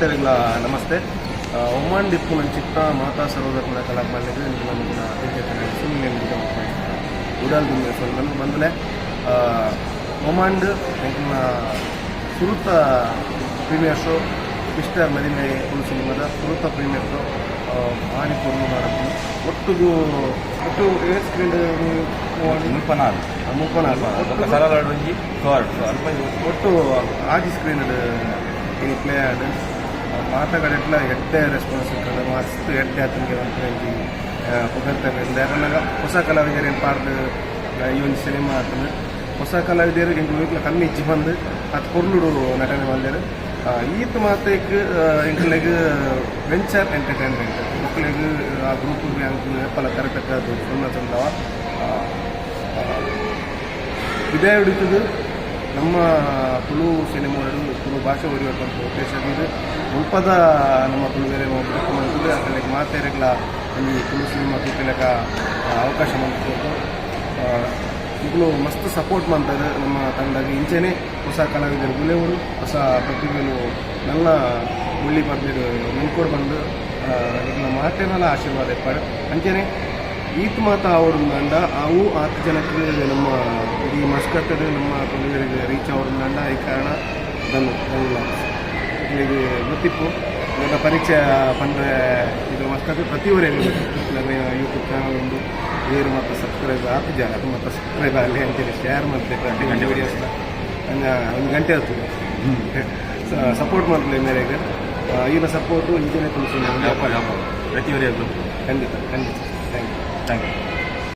ಮಾತೆರೆಗ್ಲ namaste. Oman dip ಚಿತ್ತ ಮಾತಾ ಸರೋದರ ಕಲಾತ್ಮಂದಿಗೆ ನಮ್ಮ ಸುಮ್ಮನೆ ಉಡಾಲ್ ಬಂದು ಬಂದಲೆ. ಒಮಾಂಡ್ ಎಂಕಲ್ನ ಸುರುತ premiere show, mister ಮದಿಮೆ ತುಳು ಸಿನಿಮಾದ ಸುರುತ ಪ್ರೀಮಿಯರ್ ಶೋ ಭಾರಿ ಪೊರ್ಲು ಮಾಡತ್ತು. ಒಟ್ಟುಗು ಒಟ್ಟು ಏತ್ ಸ್ಕ್ರೀನ್? 34. 34. ಬೊಕ್ಕ ಸರಳ ಒಂಜಿ ಸುಮಾರು ಅಲ್ಪ. ಒಟ್ಟು ಆಜಿ ಸ್ಕ್ರೀನ್ ಇನಿ ಪ್ಲೇ ಆಡ್. ಮಾತ ಕಡೆಟ್ಲ ಎಡ್ಡೆ ರೆಸ್ಪಾನ್ಸ್ ಇರ್ತದೆ. ಮಸ್ತ್ ಎಡ್ಡೆ ಆತನಿಗೆ ಒಂಜಿ ಪುಗರ್ತೆ. ದಾಯೆಪನ್ನಗ ಹೊಸ ಕಲಾವಿದರೇನು ಪಾಡ್ದು ಈ ಒಂಜಿ ಸಿನಿಮಾ ಆತಂದು. ಹೊಸ ಕಲಾವಿದರು ಎಂಕುಲು ವೀಕ್ಲ ಕಮ್ಮಿ ಇಜ್ಜಿ ಬಂದು ಅತ್ ಪೊರ್ಲುಡು ನಟನೆ ಮಲ್ದೆರ್. ಈತ್ ಮಾತೆಕ್ ಎಂಕುಲೆಗ್ ವೆಂಚರ್ ಎಂಟರ್ಟೈನ್ಮೆಂಟ್ ಮೊಕ್ಲೆಗ್, ಆ ಗ್ರೂಪ್ ಎಂಕುಲು ಏಪಲ ಕರೆಕ್ಟ್ ಅದು ಸುಣ್ಣ ಚಂದವ ಇದೇ ಹಿಡಿತದು. ನಮ್ಮ ತುಳು ಸಿನಿಮಾ, ತುಳು ಭಾಷೆ ಒರಿಯುವಂಥ ಉದ್ದೇಶ ಇದು. ಮುಲ್ಪದ ನಮ್ಮ ತುಳುವೆರೆ ಮಂತುದು ಅಕಲೆಗ್ ಮಾತೆರೆಗ್ಲ ಒಂಜಿ ತುಳು ಸಿನಿಮಾ ತೂಪಿಲೆಕ ಅವಕಾಶ ಮಂತು. ಇಗಳು ಮಸ್ತ್ ಸಪೋರ್ಟ್ ಮಾಡ್ತಾರೆ ನಮ್ಮ ತಂಡಗೆ. ಇಂಚೆನೆ ಹೊಸ ಕಲಾವಿದರು ಬುಲೆವರು, ಹೊಸ ಪ್ರತಿಭೆಲು ನನ್ನ ಬುಳ್ಳಿ ಪರ್ದಿರು ಮೆನ್ಕೋಡ್ ಬಂದು ನಿಕ್ಲ ಮಾತೆರ್ನಲ ಆಶೀರ್ವಾದ ಇಪ್ಪಡ್. ಅಂಚೆನೆ ಈತ್ ಮಾತ ಆವೊಡುಂದಾಂಡ, ಅವು ಆತ್ ಜನಕ್ಕೆ ನಮ್ಮ ಇಡೀ ಮಸ್ಕತ್ತಡ್ ನಮ್ಮ ತುಳುವೆರಿಗೆ ರೀಚ್ ಆವೊಡುಂದಾಂಡ ಈ ಕಾರಣ ಧನು ಧನು ನಿಕ್ಲೆಗ್ ಗೊತ್ತಿಪ್ಪು. ನನ್ನ ಪರಿಚಯ ಪಂಡ್ರೆ ಇದು ಮಸ್ಕತ್ ಪ್ರತಿಯೊರಿಗೂ ನನ್ನ ಯೂಟ್ಯೂಬ್ ಚಾನಲ್ ಒಂದು ಏರು ಮತ್ತು ಸಬ್ಸ್ಕ್ರೈಬ್ ಆಪುಜ, ಅದು ಮತ್ತು ಸಬ್ಸ್ಕ್ರೈಬ್ ಆಗಲಿ ಅಂತೇಳಿ ಶೇರ್ ಮಾಡ್ಬೇಕು ವಿಡಿಯೋಸ್ನ. ಒಂದು ಗಂಟೆ ಆಗ್ತದೆ. ಸಪೋರ್ಟ್ ಮಾಡ್ಲಿ ಮೇರೆಗೆ. ಈನ ಸಪೋರ್ಟು ಇಂಚೆನೆ ತುಳು ಪ್ರತಿಯೊರಿಗೂ. ಖಂಡಿತ ಖಂಡಿತ, thank you. Thank you.